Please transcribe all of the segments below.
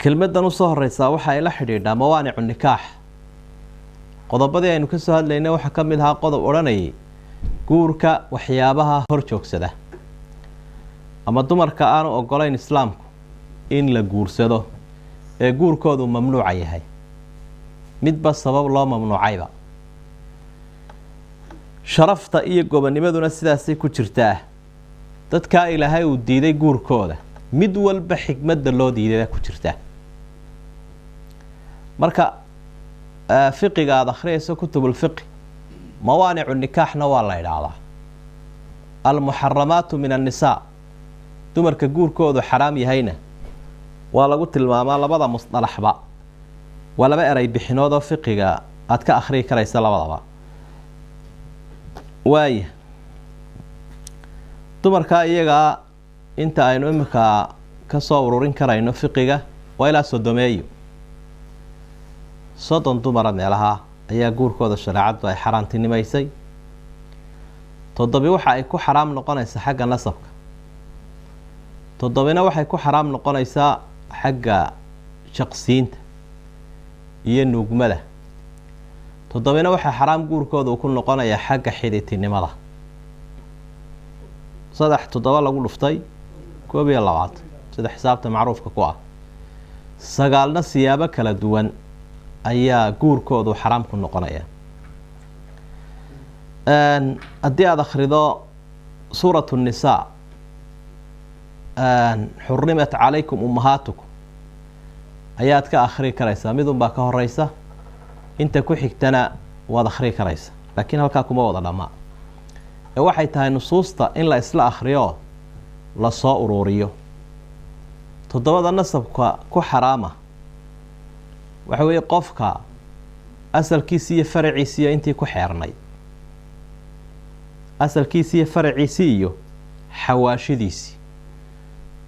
Kelmaddan usoo horeysaa waxa ay la xidhiidhaa mawaanicu nikaax. Qodobadii aynu ka soo hadlaynay waxaa ka mid ahaa qodob odhanayay guurka waxyaabaha hor joogsada ama dumarka aanu ogolayn islaamku in la guursado ee guurkoodu mamnuuca yahay, midba sabab loo mamnuucayba. Sharafta iyo gobonimaduna sidaasay ku jirtaa. Dadkaa Ilaahay uu diiday guurkooda, mid walba xikmadda loo diiday ku jirtaa. Marka fiqiga aada akhriyayso, kutubulfiqi, mawaanicu nikaaxna waa la idhaahdaa almuxaramaatu min annisaa, dumarka guurkoodu xaraam yahayna waa lagu tilmaamaa. Labada musdalaxba waa laba eray bixinood oo fiqiga aada ka akhriyi karaysa labadaba. Waaya, dumarkaa iyagaa inta aynu imika kasoo ururin karayno fiqiga waa ilaa 30-meeyo, 30 dumara meelaha ayaa guurkooda shareecaddu ay xaaraantinimaysay. 7 waxa ay ku xaraam noqonaysaa xagga nasabka, 7-na waxay ku xaraam noqonaysaa xagga shaqsiinta iyo nuugmada, 7-na waxaa xaraam guurkooda uu ku noqonayaa xagga xidhitinimada. 3 7 lagu dhuftay 21, sida xisaabta macruufka ku ah. 9-na siyaabo kala duwan ayaa guurkoodu xaraam ku noqonaya. Haddii aada akhrido suuratu nnisaa, xurimat calaykum ummahaatukum ayaad ka akhrii karaysaa. Midun baa ka horeysa, inta ku xigtana waad akhrii karaysa, laakiin halkaa kuma wada dhammaa ee waxay tahay nusuusta in la isla akhriyo, lasoo uruuriyo. 7-da nasabka ku xaraama waxa weeye qofka asalkiisi iyo faraciisiiyo intii ku xeernay, asalkiisi iyo faraciisii iyo xawaashidiisii,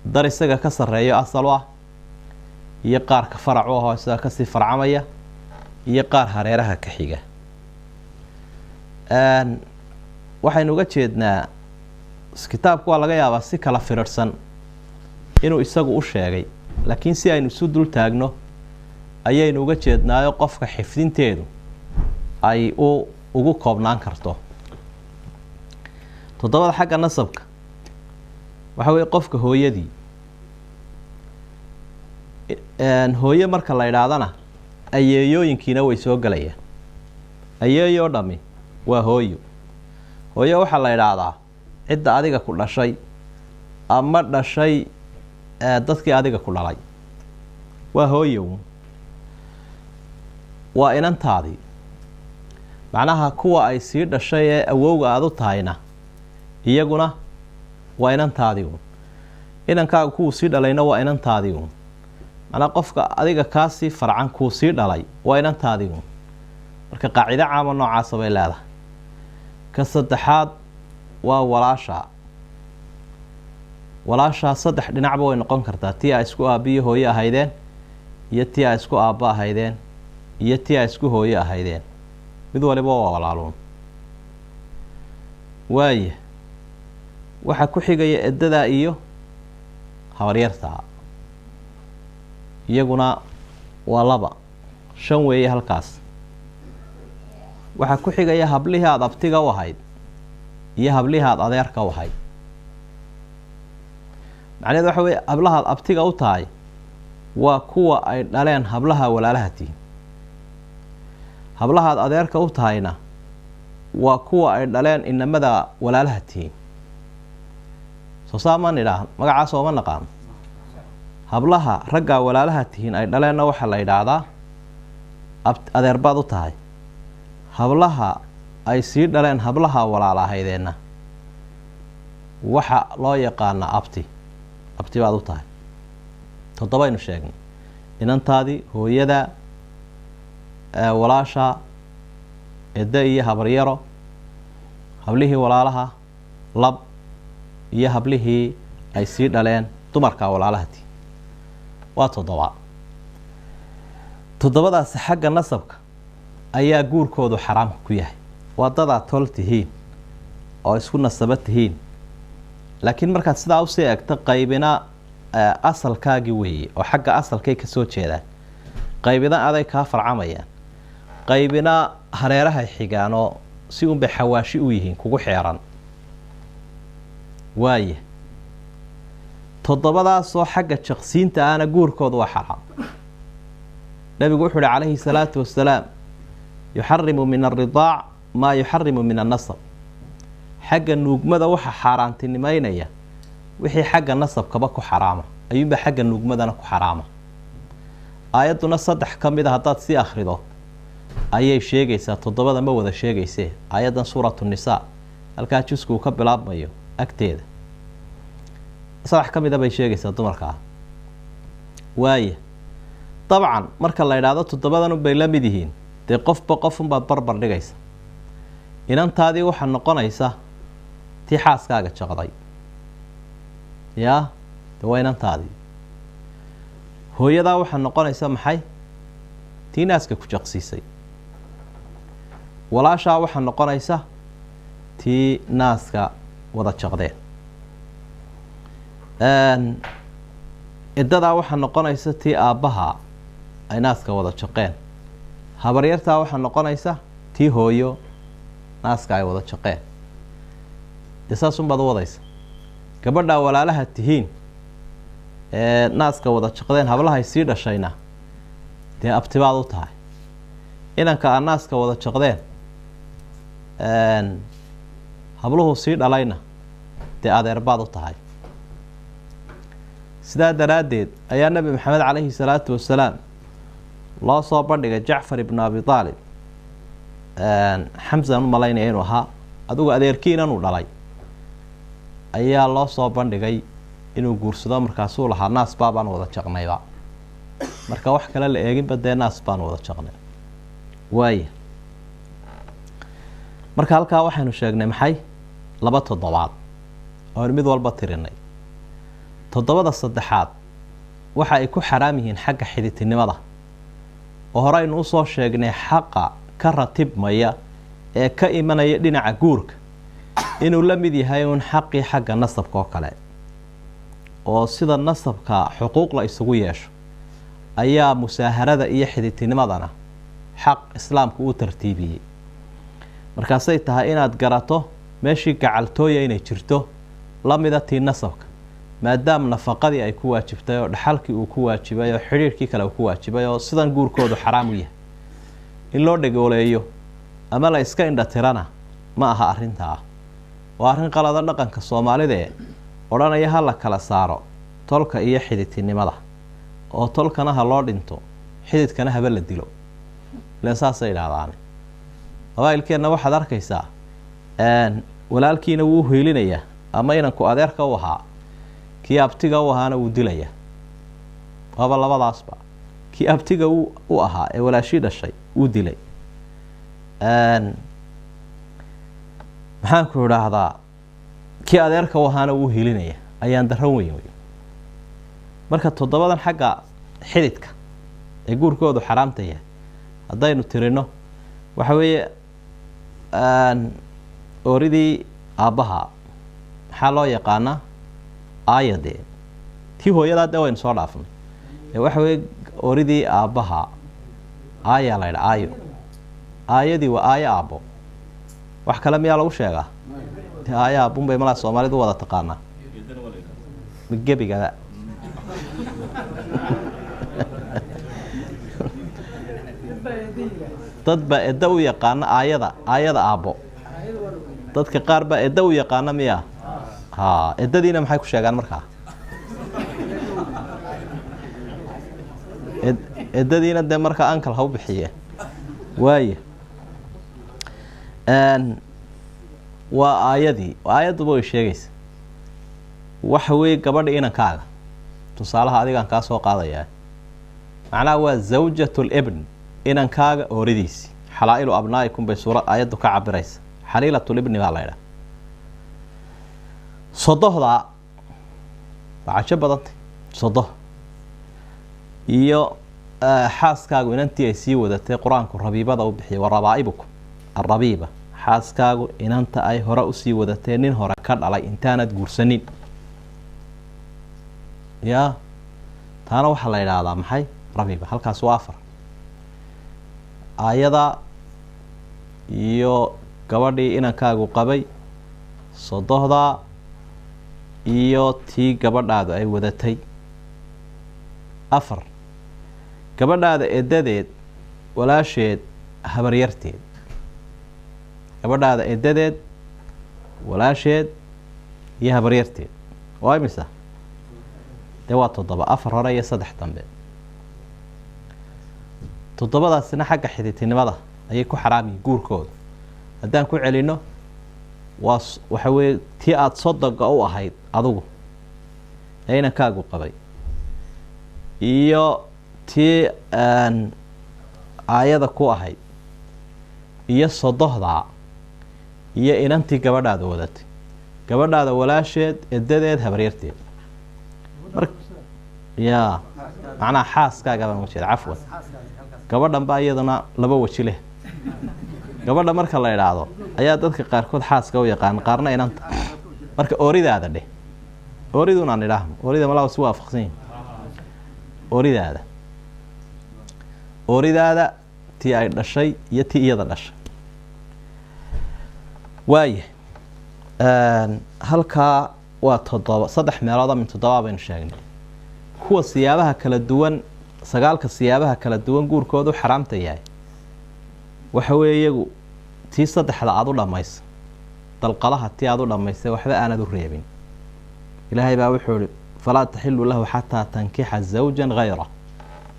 dar isaga ka sarreeyo asal u ah iyo qaarka farac u ahoo isaga kasii farcamaya iyo qaar hareeraha ka xiga. Waxaynu uga jeednaa kitaabku waa laga yaabaa si kala firirhsan inuu isagu u sheegay, laakiin si aynu isu dul taagno ayaynu uga jeednaayo qofka xifdinteedu ay u ugu koobnaan karto. 7-da xagga nasabka waxa weeye qofka hooyadii. Hooye marka la idhaahdana ayeeyooyinkiina way soo gelayaan. Ayeeyoo dhami waa hooyo. Hooyo waxaa la idhaahdaa cidda adiga ku dhashay ama dhashay dadkii adiga ku dhalay, waa hooyow. Waa inantaadii, macnaha kuwa ay sii dhashay ee awowga aada u tahayna iyaguna waa inantaadii uun. Inankaaga kuwuu sii dhalayna waa inantaadii uun. Macnaha qofka adiga kaasii farcan kuu sii dhalay waa inantaadii uun. Marka qaacido caama noocaasa bay leedahay. Ka saddexaad waa walaashaa. Walaashaa saddex dhinacba way noqon kartaa: tii ay isku aabbiyo hooyo ahaydeen, iyo tii ay isku aabbo ahaydeen, iyo tii ay isku hooyo ahaydeen. Mid waliba waa walaaluun. Waaya, waxaa ku xigaya edadaa iyo habaryartaa, iyaguna waa laba, 5 weeye halkaas. Waxaa ku xigaya hablihii aada abtiga u ahayd iyo hablihii aada adeerka u ahayd. Macnaheedu waxa weye hablahaad abtiga u tahay waa kuwa ay dhaleen hablaha walaalaha tihin, hablahaad adeerka u tahayna waa kuwa ay dhaleen inamada walaalaha tihiin. Soo saa maan idhaah, magacaas ooma naqaano. Hablaha raggaa walaalaha tihiin ay dhaleenna waxaa la yidhaahdaa adeer baad u tahay. Hablaha ay sii dhaleen hablaha walaala ahaydeenna waxa loo yaqaanaa abti, abti baad u tahay. 7-aynu sheegnay: inantaadii, hooyada, walaasha, edda iyo habaryaro, hablihii walaalaha lab iyo hablihii ay sii dhaleen dumarka walaalahati, waa 7. 7-daasi xagga nasabka ayaa guurkoodu xaraamka ku yahay. Waa dadaa tol tihiin oo isku nasabo tihiin, laakiin markaad sidaa usii egto qaybina Asalkaagii weeye oo xagga asalkay ka soo jeedaan, qaybina aday kaa farcamayaan, qaybina hareerahay xigaanoo si unbay xawaashi u yihiin kugu xeeran. Waaya, toddobadaasoo xagga jaqsiinta ahna guurkooda waa xaraam. Nabigu wuxuu uhi calayhi salaatu wasalaam: yuxarimu min alridaac maa yuxarimu min annasab. Xagga nuugmada waxa xaaraantinimeynaya wixii xagga nasabkaba ku xaraama ayuunba xagga nuugmadana ku xaraama. Aayadduna saddex ka mid a haddaad sii akhrido ayay sheegaysaa, toddobada ma wada sheegaysee. Aayaddan suuratu nisaa halkaa jusku uu ka bilaabmayo agteeda saddex ka mida bay sheegaysaa dumarkaa. Waaya, dabcan marka la idhaahdo toddobadan unbay la mid yihiin, dee qofba qofunbaad barbar dhigaysa. Inantaadii waxaa noqonaysa tii xaaskaaga jaqday, yaa de waa inantaadii. Hooyadaa waxaa noqonaysa maxay? Tii naaska ku jaqsiisay. Walaashaa waxaa noqonaysa tii naaska wada jaqdeen. Cidadaa waxaa noqonaysa tii aabbaha ay naaska wada jaqeen. Habaryartaa waxaa noqonaysa tii hooyo naaska ay wada jaqeen. Dee saasunbaad u wadaysa. Gabadhaa walaalaha tihiin ee naaska wada jaqdeen, hablahay sii dhashayna dee abtibaad u tahay. Inanka aa naaska wada jaqdeen, habluhu sii dhalayna dee adeerbaad u tahay. Sidaa daraaddeed ayaa Nebi Maxamed calayhi salaatu wasalaam loo soo bandhigay Jacfar ibnu Abi Aalib, Xamsan u malaynaya inuu ahaa, adigu adeerkii inanuu dhalay ayaa loo soo bandhigay inuu guursado. Markaasuu lahaa: naas baabaan wada jaqnayba. Marka wax kale la eeginba, dee naas baan wada jaqnay. Waaya, marka halkaa waxaynu sheegnay maxay? Laba toddobaad oonu mid walba tirinay. Toddobada saddexaad waxa ay ku xaraam yihiin xagga xididtinimada, oo horeynu usoo sheegnay xaqa ka ratibmaya ee ka imanaya dhinaca guurka inuu la mid yahay uun xaqii xagga nasabka oo kale, oo sida nasabka xuquuq la isugu yeesho ayaa musaaharada iyo xididtinimadana xaq Islaamku uu tartiibiyey. Markaasay tahay inaad garato meeshii gacaltooya inay jirto lamida tii nasabka, maadaama nafaqadii ay ku waajibtay oo dhaxalkii uu ku waajibay oo xidhiirhkii kale uu ku waajibay oo sidan guurkoodu xaraam u yahay. In loo dhegooleeyo ama la iska indha tirana ma aha arrintaa, waa arrin qalada dhaqanka Soomaalida ee odhanaya ha la kala saaro tolka iyo xididtinimada, oo tolkana ha loo dhinto, xididkana haba la dilo. Ilen saasay idhahdaane qabaa'ilkeenna waxaad arkaysaa walaalkiina wuu hiilinayaa ama inanku adeerka u ahaa, kii abtiga u ahaana wuu dilayaa. Waaba labadaasba, kii abtiga u ahaa ee walaashii dhashay wuu dilay. Maxaanku idhaahdaa, kii adeerka u ahaana wuu hilinaya. Ayaan daran weyn wey. Marka toddobadan xagga xididka ee guurkoodu xaraamta yahay haddaynu tirino, waxa weeye ooridii aabbaha maxaa loo yaqaanaa? Aayadee tii hooyadaa dee waynu soo dhaafnay. Ee waxa weeye ooridii aabbaha aayaa la ydha, aayo. Aayadii waa aayo aabbo, wax kale miyaa lagu sheegaa? Dee aayo aabbun bay malaa Soomaalidu wada taqaanaa gebigaba. Dad baa edda u yaqaana aayada, aayada aabbo. Dadka qaar baa edda u yaqaana miya? Ha, eddadiina maxay ku sheegaan markaa? Eddadiina dee markaa ankal ha u bixiye. Waaya, waa aayadii, aayadduba way sheegaysa. Waxa weeye gabadha inankaaga, tusaalaha adigaan kaa soo qaadayaa, macnaha waa zawjat libn, inankaaga ooridiisi. Xalaa-ilu abnaa'ikum bay suura aayaddu ka cabiraysa. Xaliilatulibni baa la ydhaha. Sodohdaa waa cajo badantay. Sodoh iyo xaaskaagu inantii ay sii wadatay, Qur-aanku rabiibada u bixiyay, wa rabaa'ibukum alrabiiba, xaaskaagu inanta ay hore usii wadatee nin hore ka dhalay intaanad guursanin. Yaa taana waxaa la idhaahdaa maxay? Rabiiba. Halkaas waa afar, aayada iyo gabadhii inankaagu qabay, sodohdaa iyo tii gabadhaadu ay wadatay. Afar, gabadhaada edadeed, walaasheed, habaryarteed. Gabadhaada edadeed, walaasheed iyo habaryarteed waa imisa? Dee waa toddoba, afar hore iyo saddex dambe. Toddobadaasina xagga xiditinimada ayay ku xaraam yihiin guurkooda. Haddaan ku celino, waa waxa weeye tii aada sodoga u ahayd adigu ee inankaagu qabay, iyo tii aayada ku ahayd, iyo sodohdaa, iyo inantii gabadhaada wadatay, gabadhaada walaasheed, edadeed, habaryarteed. Mar ya macnaha xaaskaaga baan uga jeeda, cafwan. Gabadhan baa iyaduna laba weji leh. Gabadha marka la idhaahdo ayaa dadka qaarkood xaaska u yaqaan, qaarna inanta. Marka ooridaada dheh, ooridunaan idhaahno, oorida malaa si waafaqsan yihin. Ooridaada, ooridaada tii ay dhashay iyo tii iyada dhashay. Waaya, halkaa waa toddoba, saddex meelood min toddoba baynu sheegnay. Kuwa siyaabaha kala duwan, sagaalka siyaabaha kala duwan guurkoodu xaraamta yahay, waxa weeye iyagu tii saddexda aada u dhammaysa, dalqadaha tii aada u dhammaysay, waxba aanad u reebin. Ilaahay baa wuxuu ihi: falaa taxilu lahu xataa tankixa zawjan hayra.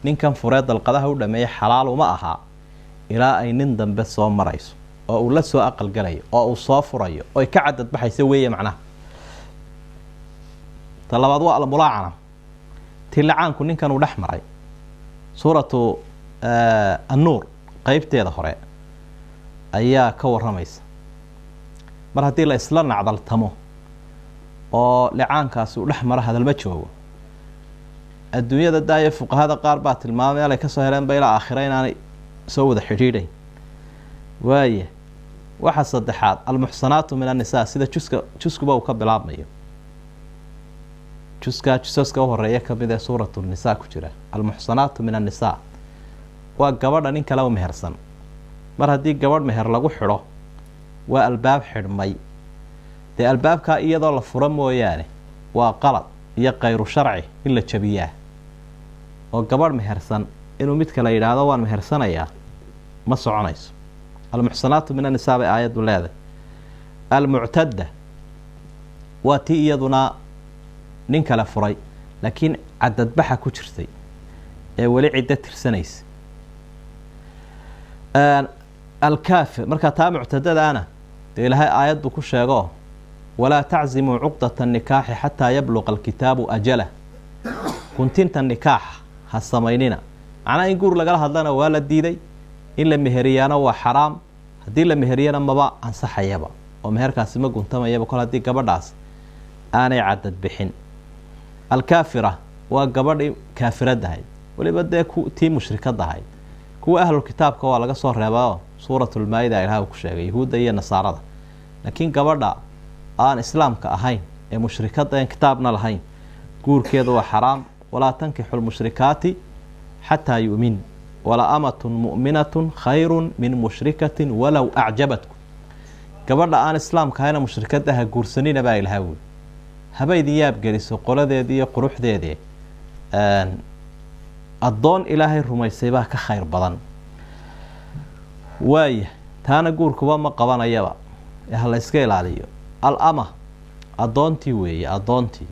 Ninkan furee dalqadaha u dhameeyay xalaal uma ahaa ilaa ay nin dambe soo marayso oo uu la soo aqalgalayo oo uu soo furayo oy ka cadadbaxayso weeye macnaha. Ta labaad waa almulaacana, tii lacaanku ninkan uu dhex maray. Suuratu Annuur qeybteeda hore ayaa ka warramaysa. Mar haddii la isla nacdaltamo oo licaankaasi uu dhex maro, hadalma joogo adduunyada. Daayo, fuqahada qaar baa tilmaamay meel ay kasoo heleen ba ilaa aakhira inaanay soo wada xidhiidhayn. Waaya, waxa saddexaad almuxsanaatu min annisaa, sida juska juskuba uu ka bilaabmayo, juskaa jusaska u horeeya kamid ee suuratu Nisaa ku jira. Almuxsanaatu min annisaa waa gabadha nin kale u mehersan. Mar haddii gabadh meher lagu xidho, waa albaab xidhmay. Dee albaabkaa iyadoo la furo mooyaane, waa qalad iyo kayru sharci in la jabiyaa, oo gabadh mehersan inuu mid kale yidhaahdo waan mehersanayaa ma soconayso. Almuxsanaatu min annisaa bay aayaddu leedahay. Almuctadda waa tii iyaduna nin kale furay laakiin cadadbaxa ku jirtay ee weli ciddo tirsanaysa. Alkaafir, markaa taa muctadadaana dee Ilaahay aayad buu ku sheego: walaa taczimuu cuqdata nikaaxi xataa yabluqa alkitaabu ajalah. Guntinta nikaaxa ha samaynina. Macnaha in guur lagala hadlana waa la diiday, in la meheriyaana waa xaraam. Haddii la meheriyana maba ansaxayaba oo meherkaasi ma guntamayaba kol haddii gabadhaas aanay cadad bixin. Alkaafira waa gabadhii kaafiradahayd, weliba dee tii mushrikadahayd. Kuwa ahlul kitaabka waa laga soo reebaoo Suuratulmaa-ida Ilaah uu ku sheegay, yahuudda iyo nasaarada. Laakiin gabadha aan islaamka ahayn ee mushrikada en kitaabna lahayn, guurkeedu waa xaraam. Walaa tankixu lmushrikaati xataa yu'min, wala amatun mu'minatun khayrun min mushrikatin walow acjabatkum. Gabadha aan islaamka ahayna mushrikada ha guursanina baa Ilaha wuli, haba idin yaabgeliso qoladeedii iyo quruxdeedii. Addoon Ilaahay rumaysay baa ka khayr badan. Waaya, taana guurkuba ma qabanayaba ee ha la iska ilaaliyo. Al ama addoontii weeye, addoontii.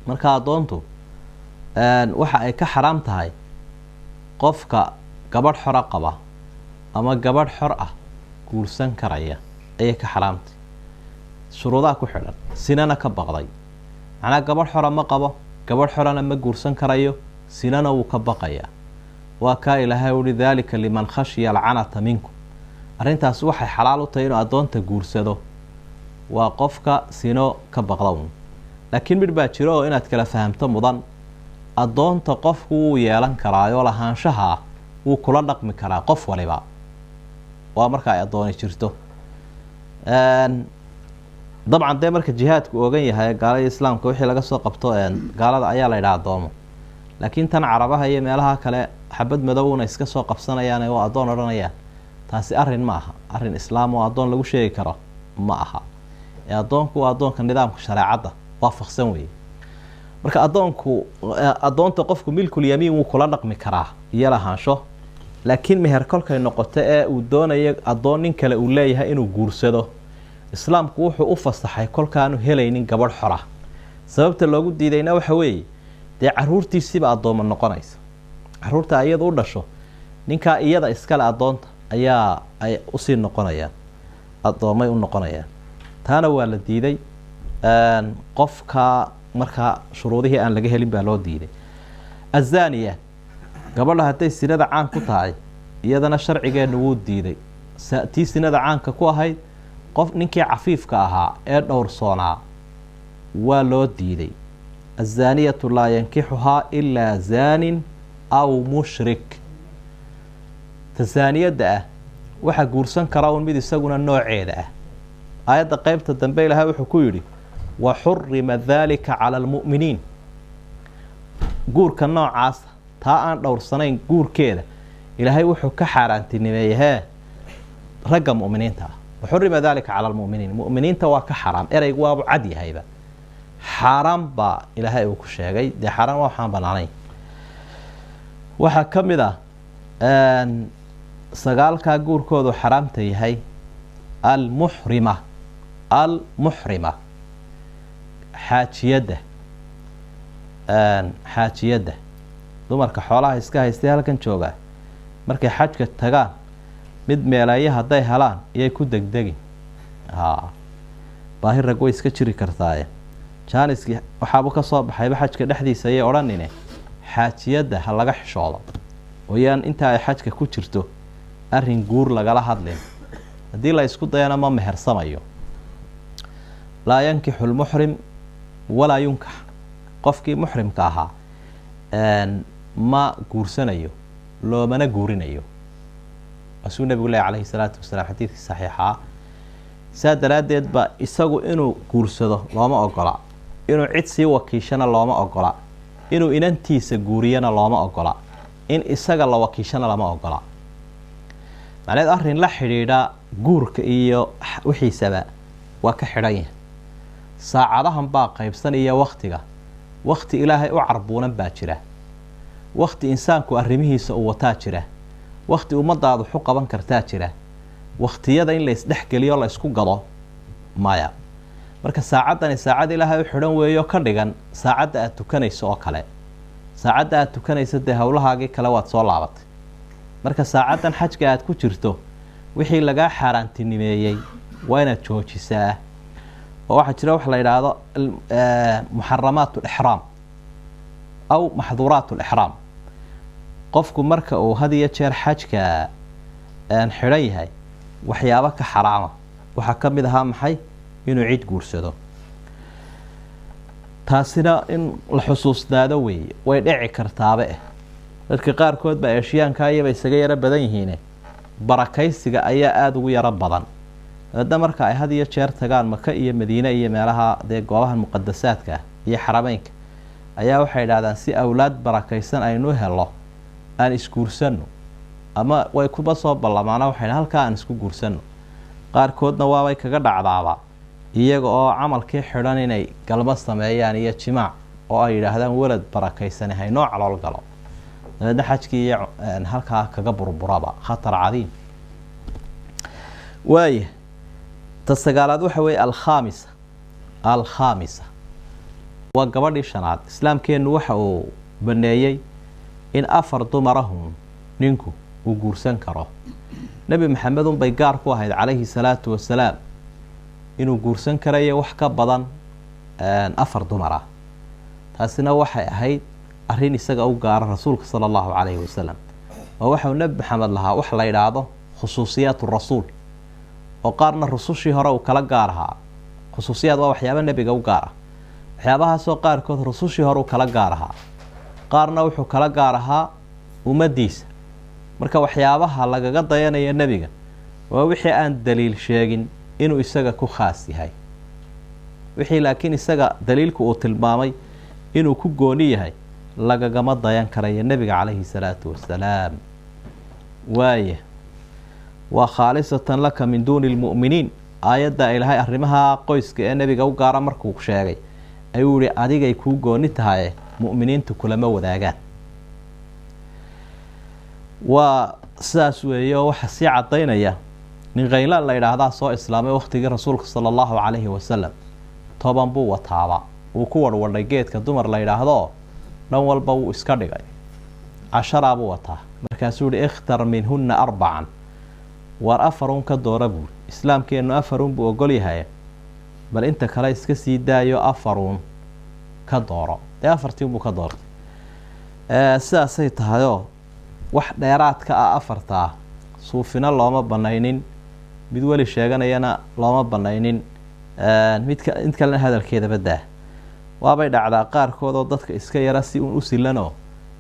Marka addoontu waxa ay ka xaraam tahay qofka gabadh xora qaba ama gabadh xor ah guursan karaya ayay ka xaraamtahy, shuruudaha ku xidhan, sinana ka baqday. Macnaa gabadh xora ma qabo, gabadh xorana ma guursan karayo, sinana wuu ka baqayaa. Waa kaa Ilaahay uhi: daalika liman khashiya alcanata minkum. Arrintaasi waxay xalaal u tahay inuu addoonta guursado waa qofka sino ka baqda un. Laakiin midh baa jiro oo inaad kala fahamto mudan. Addoonta qofku wuu yeelan karaayoo lahaanshaha wuu kula dhaqmi karaa qof waliba, waa marka ay addooni jirto. Dabcan dee marka jihaadku ogan yahay gaalada islaamka wixii laga soo qabto gaalada ayaa la yidhaha addoomo, laakiin tan carabaha iyo meelaha kale xabad madowna iska soo qabsanayaan oo addoon odhanayaan, taasi arrin ma aha. Arrin islaam oo addoon lagu sheegi karo ma aha. Ee addoonku waa addoonka nidaamka shareecadda waafaqsan weeye. Marka addoonku, addoonta qofku milkulyamiin wuu kula dhaqmi karaa iyo lahaansho, laakiin meher kolkay noqoto ee uu doonayo addoon nin kale uu leeyahay inuu guursado, islaamku wuxuu u fasaxay kolkaanu helaynin gabadh xora. Sababta loogu diidayna waxa weeye dee caruurtiisiiba addooma noqonaysa. Caruurta iyada u dhasho ninkaa iyada iskale addoonta ayaa ay usii noqonayaan, addoomay u noqonayaan. Taana waa la diiday. Qofka markaa shuruudihii aan laga helin baa loo diiday. Azaniya, gabadha hadday sinada caan ku tahay, iyadana sharcigeennu wuu diiday. Tii sinada caanka ku ahayd, qof ninkii cafiifka ahaa ee dhowrsoonaa waa loo diiday. Azaaniyatu laa yankixuhaa ilaa zaanin aw mushrik. Ta zaaniyadda ah waxaa guursan kara un mid isaguna nooceeda ah. Aayadda qeybta dambe Ilaahay wuxuu ku yidhi: wa xurima daalika cala almu'miniin. Guurka noocaasa, taa aan dhowrsanayn guurkeeda, Ilaahay wuxuu ka xaaraantinimeeyey hee ragga mu'miniinta ah. Waxurima daalika cala almu'miniin, mu'miniinta waa ka xaraam. Ereygu waabu cad yahayba, xaaraan baa Ilaahay uu ku sheegay. Dee xaaraan waa waxaan banaanayn. Waxaa ka mid ah sagaalkaa guurkoodu xaraamta yahay almuxrima. Almuxrima, xaajiyadda. Xaajiyadda, dumarka xoolaha iska haystay halkan jooga, markay xajka tagaan mid meeleeya hadday helaan iyay ku degdegin. Haa, baahi rag way iska jiri kartaaye, jaaniskii waxaabu ka soo baxayba xajka dhexdiisa ayay odhanine. Xaajiyadda ha laga xishoodo, ooyaan inta ay xajka ku jirto arrin guur lagala hadlin. Haddii la isku dayana ma mehersamayo. Laa yankixu lmuxrim walaa yunkax. Qofkii muxrimka ahaa ma guursanayo, loomana guurinayo, waasuu Nebigu leh calayhi salaatu wasalaam xadiidkii saxiixaa. Saa daraaddeed ba isagu inuu guursado looma ogola, inuu cid sii wakiishana looma ogola, inuu inantiisa guuriyana looma ogola, in isaga la wakiishana lama ogola. Macneed arrin la xidhiidha guurka iyo wixiisaba waa ka xidhan yahay. Saacadahan baa qaybsan iyo waktiga. Wakti Ilaahay u carbuunan baa jira, wakti insaanku arrimihiisa uu wataa jira, wakti ummadaadu xu qaban kartaa jira. Waktiyada in la isdhexgeliyo, la isku gado, maya. Marka saacaddani saacad Ilaahay u xidhan weeyo, ka dhigan saacadda aada tukanayso oo kale. Saacadda aada tukanayso dee howlahaagii kale waad soo laabatay. Marka saacaddan xajka aada ku jirto wixii lagaa xaaraantinimeeyey waa inaad joojisaa. Oo waxaa jira waxa la yidhaahdo muxaramaat alixraam aw maxduuraat alixraam. Qofku marka uu had iyo jeer xajka xidhan yahay waxyaabo ka xaraama waxaa ka mid ahaa maxay? Inuu cid guursado. Taasina in la xusuusnaado weeye. Way dhici kartaaba eh dadka qaarkood baa eeshiyaanka iyaba isaga yaro badan yihiine, barakaysiga ayaa aada ugu yaro badan. Dabeedna marka ay had iyo jeer tagaan Maka iyo Madiine iyo meelaha dee goobaha muqadasaadka ah iyo xarameynka, ayaa waxay idhahdaan: si awlaad barakaysan aynu helo aan isguursano. Ama way kuba soo ballamaana, waxay halkaa aan isku guursano. Qaarkoodna waabay kaga dhacdaaba iyaga oo camalkii xidhan inay galmo sameeyaan iyo jimaac, oo ay yidhaahdaan walad barakaysani haynoo calool galo. Dabeedna xajkii iyo halkaa kaga burburaba. Khatar cadiim waaya. Ta sagaalaad waxa weeye alkhaamisa. Alkhaamisa waa gabadhii shanaad. Islaamkeennu waxa uu baneeyey in afar dumarahun ninku uu guursan karo. Nebi Maxamed unbay gaar ku ahayd calayhi salaatu wasalaam inuu guursan karayo wax ka badan afar dumar ah. Taasina waxay ahayd arrin isaga u gaara rasuulka sala allahu calayhi wasalam, oo waxau Nebi Maxamed lahaa wax la yidhaahdo khusuusiyaat rasuul, oo qaarna rusushii hore uu kala gaar ahaa. Khusuusiyaad waa waxyaaba nebiga u gaar ah. Waxyaabahaasoo qaarkood rusushii hore uu kala gaar ahaa, qaarna wuxuu kala gaar ahaa ummaddiisa. Marka waxyaabaha lagaga dayanayo nebiga waa wixii aan daliil sheegin inuu isaga ku khaas yahay. Wixii laakiin isaga daliilku uu tilmaamay inuu ku gooni yahay lagagama dayan karayo nebiga calayhi salaatu wasalaam. Waaya, waa khaalisatan laka min duuni lmu'miniin. Aayadda ilaahay arrimaha qoyska ee nebiga u gaara markuu sheegay ayuu yihi adigay kuu gooni tahaye, mu'miniintu kulama wadaagaan. Waa sidaas weeye. Oo waxaa sii caddaynaya nin Khaylaan la yidhaahdaa soo islaamay wakhtigii rasuulka sala allahu calayhi wasalam. 10 buu wataaba, wuu ku warwadhay geedka dumar la yidhaahdo, dhan walba wuu iska dhigay. 10 buu wataa. Markaasuu yihi ikhtar minhunna arbacan, waar afarun ka doora buuri, islaamkeennu afarun buu ogol yahay, bal inta kale iska sii daayo, afaruun ka dooro. Dee afartii unbuu ka doortay. Sidaasay tahayoo wax dheeraadka ah afartaa suufina looma banaynin, mid weli sheeganayana looma banaynin, midka mid kalena hadalkeedaba daa. Waabay dhacdaa qaarkood oo dadka iska yara si uun u silanoo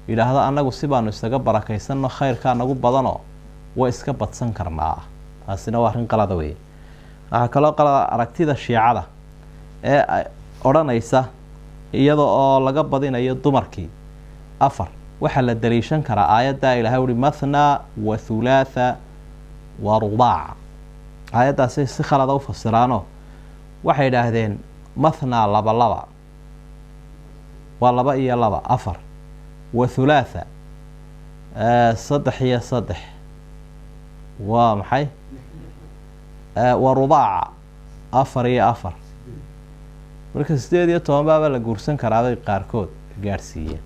yidhaahdo annagu si baanu isaga barakaysanno, khayrkaa nagu badanoo way iska badsan karnaa. Taasina waa arrin qalada weeye. Waxaa kaloo qalada aragtida shiicada ee odhanaysa iyada oo laga badinayo dumarkii afar, waxaa la daliishan karaa aayaddaa ilahay uhi mathnaa wa thulaatha wa rubaac. Aayaddaasay si khalada u fasiraanoo waxay idhaahdeen mathnaa laba laba waa laba iyo laba afar, wa thulaatha saddex iyo saddex waa maxay, wa rubaaca afar iyo afar. Marka 18 baaba la guursan karaabay qaarkood gaadhsiiyeen.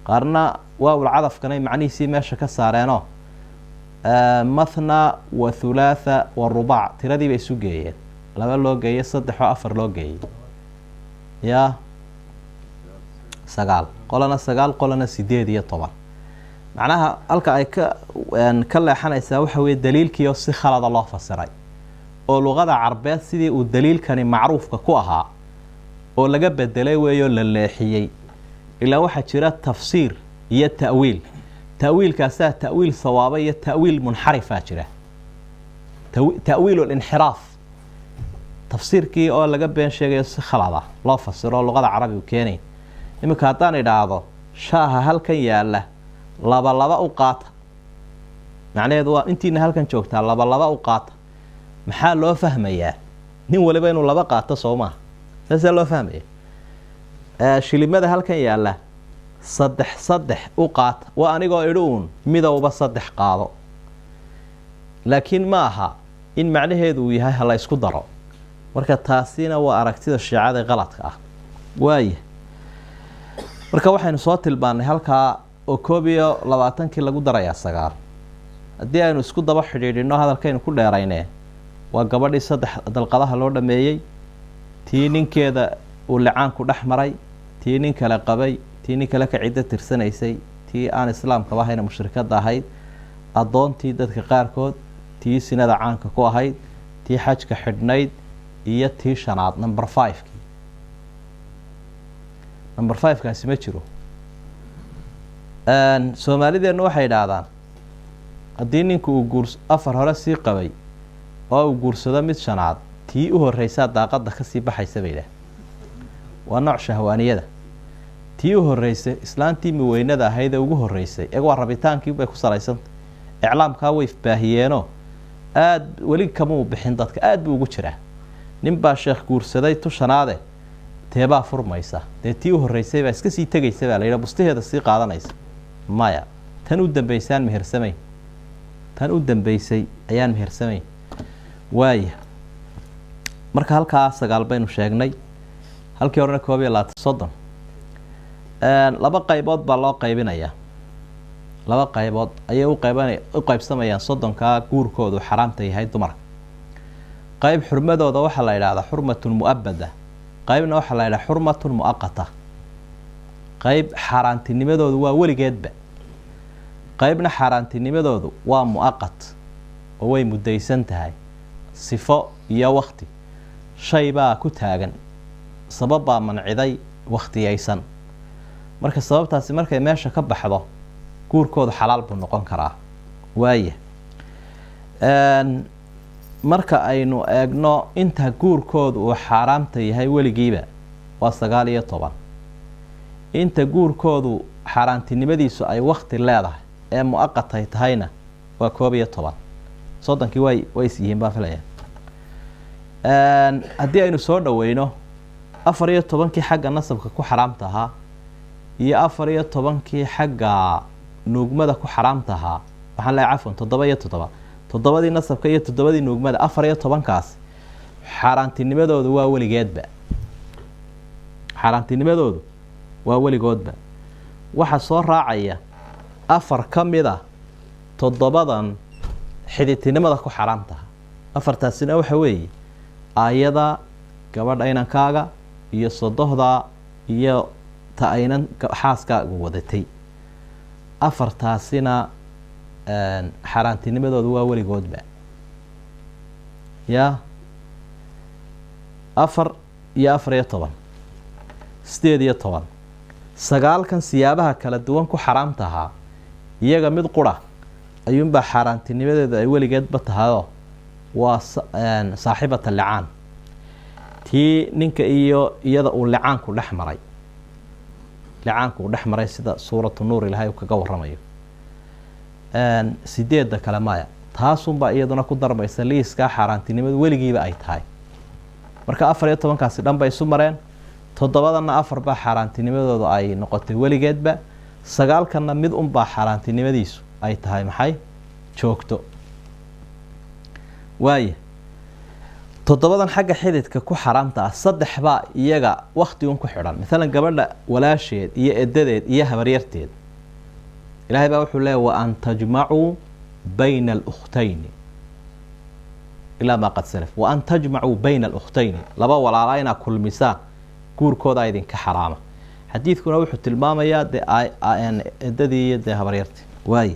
Qaarna waawul cadafkanay macnihiisii meesha ka saareenoo mathna wa thulaatha wa rubaac tiradii bay isu geeyeen, laba loo geeyey saddex oo afar loo geeyey yaa 9, qolana 9, qolana 18. Macnaha halka ay ka leexanaysaa waxa weye daliilkiioo si khalada loo fasiray, oo luqada carbeed sidii uu daliilkani macruufka ku ahaa oo laga bedelay weeyoo la leexiyey. Ilaa waxaa jira tafsiir iyo ta'wiil. Ta'wiilkaasaa ta'wiil sawaaba iyo ta'wiil munxarifaa jira, ta'wiil linxiraaf, tafsiirkii oo laga been sheegayo si khalada loo fasiro luqada carabigu keenay. Iminka haddaan idhaahdo shaaha halkan yaalla laba laba u qaata, macnaheedu waa intiina halkan joogtaa laba laba u qaata. Maxaa loo fahmayaa? Nin waliba inuu laba qaato soo maaha? Saasaa loo fahmaya. Shilimada halkan yaalla saddex saddex u qaata, waa anigoo idhi uun midowba saddex qaado, laakiin ma aha in macnaheedu uu yahay hala isku daro. Marka taasina waa aragtida shiicada qaladka ah. Waaya, marka waxaynu soo tilmaannay halkaa oo 21-kii lagu darayaa 9. Haddii aynu isku daba xidhiidhino hadalkaynu ku dheeraynee, waa gabadhii saddex dalqadaha loo dhameeyey, tii ninkeeda uu licaanku dhex maray, tii nin kale qabay, tii nin kale ka ciddo tirsanaysay, tii aan islaamkaba ahayna mushrikadda ahayd, addoontii dadka qaarkood, tii sinada caanka ku ahayd, tii xajka xidhnayd, iyo tii shanaad, number 5-kii. Number 5-kaasi ma jiro. Soomaalideennu waxay idhaahdaan haddii ninku uu guurs afar hore sii qabay oo uu guursado mid shanaad, tii u horreysaa daaqadda kasii baxaysa bay idhaah. Waa nooc shahwaaniyada. Tii u horreysay, islaantii miweynada ahayd ee ugu horreysay, iyaga waa rabitaankii bay ku salaysantay. Iclaamkaa way baahiyeenoo aada weli kamuu bixin dadka, aada buu ugu jiraa. Nin baa sheekh guursaday tu shanaade, teebaa furmaysa? Dee tii u horreysay baa iska sii tegaysa baa la yidha, bustaheeda sii qaadanaysa. Maya, tan u dambeysaan mehersamayn, tan u dambeysay ayaan mehersamayn. Waaya, marka halkaa 9 baynu sheegnay, halkii horena 21, 30. Laba qaybood baa loo qaybinayaa, laba qaybood ayay u qaybsamayaan 30-kaa guurkoodu xaraamta yahay dumarka. Qayb xurmadooda waxaa la yidhahdaa xurmatun mu'abada, qaybna waxaa la yidhaha xurmatun mu'aqata. Qayb xaaraantinimadoodu waa weligeedba, qaybna xaaraantinimadoodu waa mu'aqat oo way muddaysan tahay, sifo iyo wakti shay baa ku taagan, sabab baa manciday wakhtiyaysan. Marka sababtaasi markay meesha ka baxdo guurkoodu xalaal buu noqon karaa. Waaya. Marka aynu eegno inta guurkoodu uu xaaraamta yahay weligiiba waa 19. Inta guurkoodu xaaraantinimadiisu ay wakti leedahay ee mu-aqatay tahayna waa 11. 30kii way is yihiin baan filaya. Haddii aynu soo dhaweyno 14kii xagga nasabka ku xaraamta ahaa iyo 14kii xagga nuugmada ku xaraamta ahaa, waxaan leeyahay cafwan, 7 iyo 7, 7dii nasabka iyo 7dii nuugmada, 14kaas xaaraantinimadoodu waa weligeedba, xaaraantinimadoodu waa weligoodba. Waxaa soo raacaya 4 ka mid a 7dan xididtinimada ku xaraamtaha. 4taasina waxa weeye aayada, gabadha inankaaga iyo sodohda iyo ta aynan xaaskaagu wadatay. 4taasina xaaraantinimadoodu waa weligoodba. Ya 4 iyo 14, 18. 9kan siyaabaha kala duwan ku xaraamta ahaa iyaga mid qura ayuunbaa xaaraantinimadeedu ay weligeedba tahayoo waa saaxibata licaan, tii ninka iyo iyada uu licaanku dhex maray, licaanku uu dhex maray sida suuratu nuur ilaahay uu kaga waramayo. 8da kale maya, taasunbaa iyaduna ku darmaysa liiskaa xaaraantinimadu weligiiba ay tahay. Marka 14kaasi dhan bay isu mareen, 7danna 4 baa xaaraantinimadoodu ay noqotay weligeedba, 9kanna mid unbaa xaaraantinimadiisu ay tahay maxay joogto. Waaya 7dan xagga xididka ku xaraamta ah, 3 baa iyaga wakti un ku xidhan. Maalan gabadha walaasheed iyo edadeed iyo habaryarteed, ilaahay baa wuxuu leeya wa an tajmacuu bayna alukhtayni ilaa maa qad salaf, wa an tajmacuu bayna alukhtayni, laba walaalaa inaa kulmisaan guurkoodaa idinka xaraama. Xadiidkuna wuxuu tilmaamayaa dee edadii iyo dee habaryartii. Waaya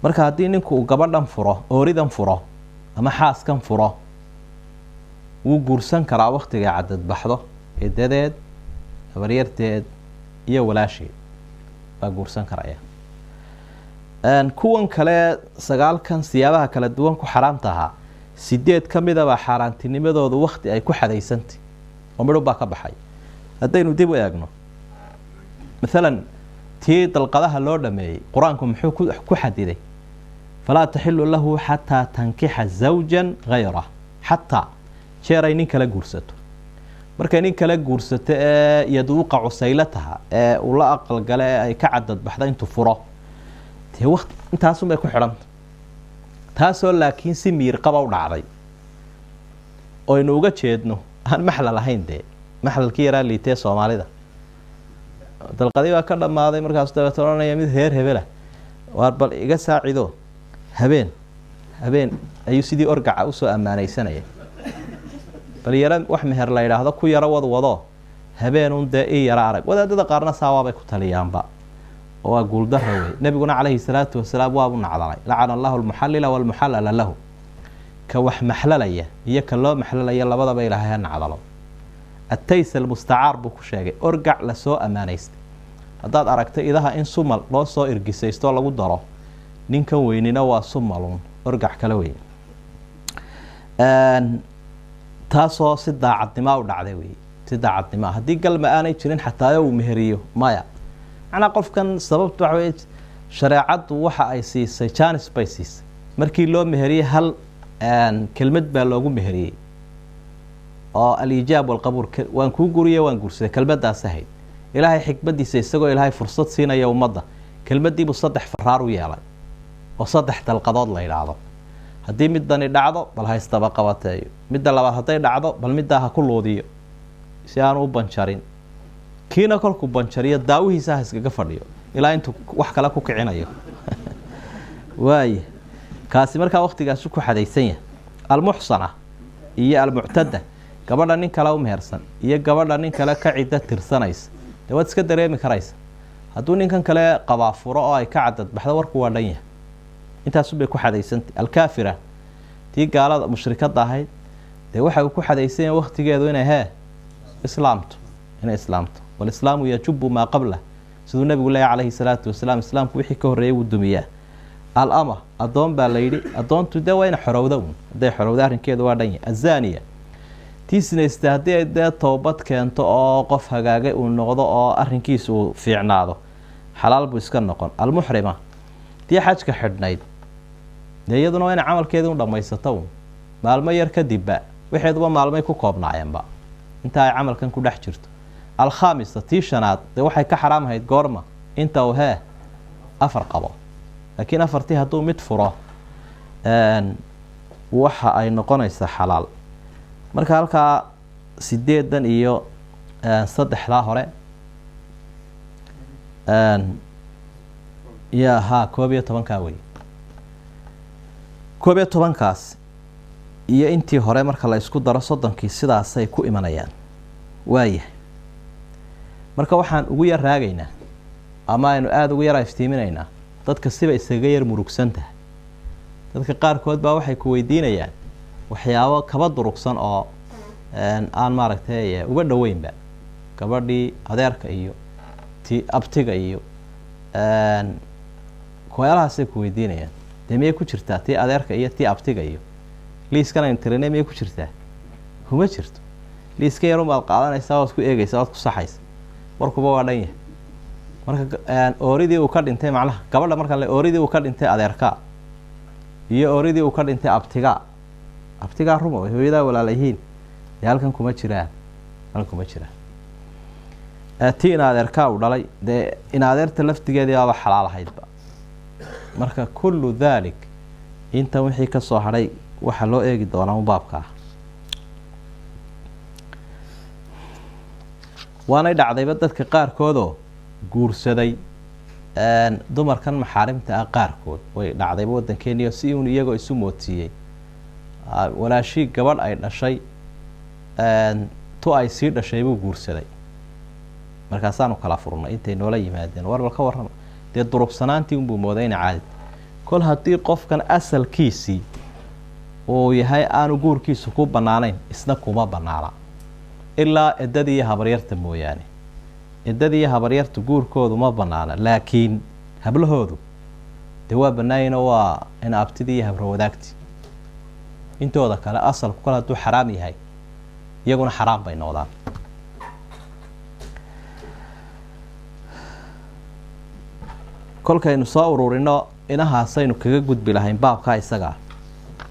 marka haddii ninku uu gabadhan furo, ooridan furo ama xaaskan furo, wuu guursan karaa waktigay cadadbaxdo. Edadeed, habaryarteed iyo walaasheed baa guursan karaya. Kuwan kale 9kan siyaabaha kala duwan ku xaraamta ahaa, 8 ka midabaa xaaraantinimadoodu wakti ay ku xadaysantay oo midhun baa ka baxay. Haddaynu dib u eegno maalan tii dalqadaha loo dhameeyey, qur-aanku muxuu ku xadiday? Falaa taxilu lahu xataa tankixa zawjan hayrah, xataa jeeray nin kala guursato. Markay nin kala guursato ee yaduuqa cusaylataha ee uu la aqalgale ee ay ka cadadbaxda intuu furo, dee waqti intaasunbay ku xidhanta. Taasoo laakiin si miirqaba u dhacday oynu uga jeedno aan maxlal ahayn, dee maxlalkii yaraa liitee Soomaalida, dalqadii baa ka dhammaaday, markaasu dabeet odhanaya mid reer hebelah, waar bal iga saacido, habeen habeen ayuu sidii orgaca usoo ammaanaysanaya, bal yaro wax meher la yidhaahdo ku yaro wad wado habeenun dee ii yaro arag. Wadaadada qaarna saawaabay ku taliyaanba oo waa guuldara wey. Nebiguna calayhi salaatu wasalaam waabu nacdalay, lacana allahu almuxallila waalmuxallala lahu, ka wax maxlalaya iyo ka loo maxlalaya labadaba ilaahay ha nacdalo. Atays almustacaar buu ku sheegay, orgac lasoo ammaanaystay. Haddaad aragtay idaha in sumal loo soo irgisaystoo lagu daro, ninkan weynina waa sumalun, orgac kale wey. Taasoo si daacadnimaa u dhacday wey, si daacadnimaa. Haddii galma aanay jirin xataa uu meheriyo maya, macnaa qofkan sababta waxa wey, shareecaddu waxa ay siisay janis bay siisay. Markii loo meheriyey hal kelmad baa loogu meheriyey oo aliijaab walqabuul, waan kuu guriye, waan guursaday, kelmadaas ahayd. Ilaahay xikmadiisa isagoo ilaahay fursad siinaya ummadda, kelmadiibuu 3 faraar u yeelay oo 3 dalqadood la yidhaahdo. Haddii midani dhacdo bal haystaba qabateeyo, midda labaad hadday dhacdo bal middaa ha ku luudiyo si aanu u banjarin, kiina kolkuu banjariyo daawihiisa ha iskaga fadhiyo ilaa intuu wax kale ku kicinayo. Waaya kaasi markaa waktigaasu ku xadaysan yahay. Almuxsana iyo almuctada, gabadha nin kale u mehersan iyo gabadha nin kale ka ciddo tirsanaysa, dee waad iska dareemi karaysa. Hadduu ninkan kale qabaa furo oo ay ka cadadbaxdo, warku waa dhan yahay, intaasunbay ku xadaysantay. Alkaafira, tii gaalada mushrikada ahayd, dee waxa uu ku xadaysan yahay waktigeedu inay hee islaamto, inay islaamto. Walislaamu yajubu maa qablah, siduu nabigu leeyahy calayhi salaatu wasalaam, islaamku wixii ka horreeyay wuu dumiyaa. Alama addoon baa la yidhi, addoontu dee waa ina xorowda uun, hadday xorowda arrinkeedu waa dhan yahay. Azaniya, tii sinaysta, haddii ay dee toobad keento oo qof hagaagay uu noqdo oo arrinkiisa uu fiicnaado, xalaal buu iska noqon. Almuxrima, tii xajka xidhnayd, dee iyaduna waa inay camalkeedii u dhammaysato uun, maalmo yar kadibba waxeeduba maalmay ku koobnaayeenba inta ay camalkan ku dhex jirto. Alkhaamisa, tii shanaad, dee waxay ka xaraam ahayd goorma? Inta uu hee afar qabo. Laakiin afartii hadduu mid furo, waxa ay noqonaysaa xalaal. Marka halkaa sideedan iyo saddexdaa hore ya ha 11-kaa wey. 11-kaas iyo intii hore marka la isku daro 30-kii sidaasay ku imanayaan. Waayahay, marka waxaan ugu yar raagaynaa ama aynu aada ugu yara iftiiminaynaa dadka siba isaga yar murugsan tahay. Dadka qaarkood baa waxay ku weydiinayaan waxyaabo kaba durugsan oo aan maaragtay uga dhoweynba, gabadhii adeerka iyo ti abtiga iyo kuwayaalahaasay ku weydiinayaan. Dee miyay ku jirtaa tii adeerka iyo tii abtiga iyo liiskan aynu tirinay? Miyay ku jirtaa? Kuma jirto. Liiska yarun baad qaadanaysaa, waad ku eegeysaa, waad ku saxaysa, warkuba waa dhan yahay. Marka ooridii uu ka dhintay, macnaha gabadha marka le ooridii uu ka dhintay adeerkaa iyo ooridii uu ka dhintay abtigaa, abtigaa ruma hooyadaa walaalayihiin, dee halkan kuma jiraan, halkan kuma jiraan. Tii in adeerkaa uu dhalay, dee in adeerta laftigeedii baaba xalaal ahaydba. Marka kullu dhalik, intan wixii ka soo hadhay waxaa loo eegi doonaa un baabka ah. Waanay dhacdayba dadka qaarkoodoo guursaday dumarkan maxaarimta ah qaarkood, way dhacdayba waddankeeniyo si uun iyagoo isu moodsiiyey walaashii gabadh ay dhashay tu ay sii dhashay buu guursaday. Markaasaanu kala furnay intay noola yimaadeen, war bal ka warrama, dee durubsanaantii unbuu mooday ina caadi. Kol haddii qofkan asalkiisii uu yahay aanu guurkiisu ku bannaanayn, isna kuma bannaana ilaa eddadii iyo habaryarta mooyaane. Eddadii iyo habaryarta guurkoodu ma bannaana, laakiin hablahoodu dee waa bannaayinoo waa in abtidii iyo habro wadaagti. Intooda kale asalku kol hadduu xaraam yahay, iyaguna xaraam bay noqdaan. Kolkaynu soo ururino inahaasaynu kaga gudbi lahayn baabkaa isagaa.